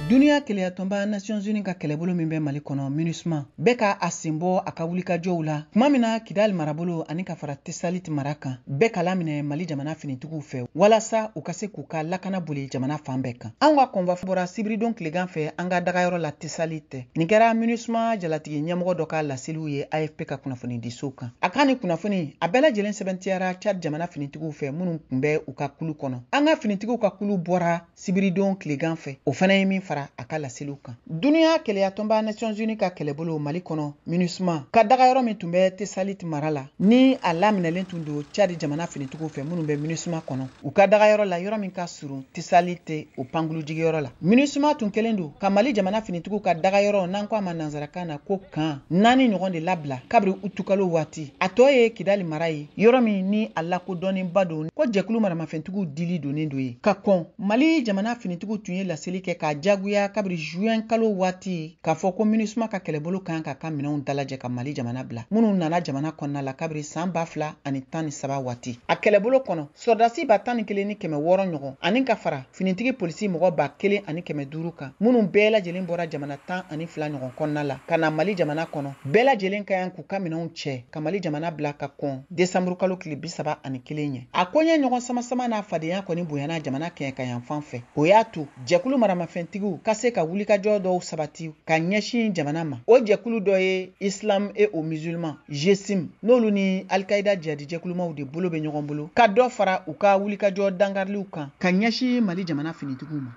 Duniya kelenyatɔnba Nations Unies ka kɛlɛbolo min bɛ Mali kɔnɔ MINUSMA bɛ ka a sen bɔ a ka wulikajɔw la tuma min na Kidali marabolo ani ka fara Tesalit mara kan bɛɛ ka laminɛ Mali jamana finitigiw fɛ walasa u ka se k'u ka lakana boli jamana fan bɛɛ kan. Anw ka kɔnfa bɔra sibiridon tilegan fɛ an ka dagayɔrɔ la Tesalit. Nin kɛra MINUSMA jalatigi ɲɛmɔgɔ dɔ ka laseliw ye AFP ka kunnafonidiso kan. A ka nin kunnafoni a bɛɛ lajɛlen sɛbɛntiyara Tchad jamana finitigiw fɛ minnu tun bɛ u ka kulu kɔnɔ. An ka finitigiw ka kulu bɔra sibiridon tilegan fɛ, o fana ye min fara a ka laseliw kan. Duniya kelenyatɔnba Nations Unies ka kɛlɛbolo Mali kɔnɔ MINUSMA ka dagayɔrɔ min tun bɛ Tesalit mara la ni a laminɛlen tun don Tchad jamana finitigiw fɛ minnu bɛ MINUSMA kɔnɔ, u ka dagayɔrɔ la yɔrɔ min ka surun Tesalit o pankulu jigiyɔrɔ la. MINUSMA tun kɛlen don ka Mali jamana finitigiw ka dagayɔrɔ n'an ko a ma nansarakan na ko kan 4 ɲɔgɔn de labila kabiri utukalo waati. A tɔ ye Kidali mara ye, yɔrɔ min ni a lakodɔnnenba don ko jɛkulu maramafɛntigiw dili donnen don ye. Ka kɔn Mali jamana finitigiw tun ye laseli kɛ k'a jagoya kabiri juin kalo waati k'a fɔ ko MINUSMA ka kɛlɛbolo kan k'a ka minɛnw dalajɛ ka Mali jamana bila, minnu nana jamana kɔnɔna la kabiri san 2013 waati. A kɛlɛbolo kɔnɔ sɔrɔdasi 11,600 ɲɔgɔn ani ka fara finitigi polisi mɔgɔ 1,500 kan, minnu bɛɛ lajɛlen bɔra jamana 12 ɲɔgɔn kɔnɔna la ka na Mali jamana kɔnɔ. Bɛɛ lajɛlen ka kan k'u ka minɛnw cɛ ka Mali jamana bila ka kɔn desanburu kalo tile 31 ɲɛ. A koɲɛ ɲɔgɔn sama-sama n'a fadenya kɔni bonyana jamana kɛɲɛka yan fan fɛ. O y'a to jɛkulu maramafɛntigiw ka se ka wulikajɔ dɔw sabati ka ɲɛsin jamana ma. O jɛkulu dɔ ye Islam et aux musulmans GSIM, n'olu ni Al-Qaïda jihadi jɛkulumaw de bolo bɛ ɲɔgɔn bolo ka dɔ fara u ka wulikajɔ dankariliw kan ka ɲɛsin Mali jamana finitigiw ma.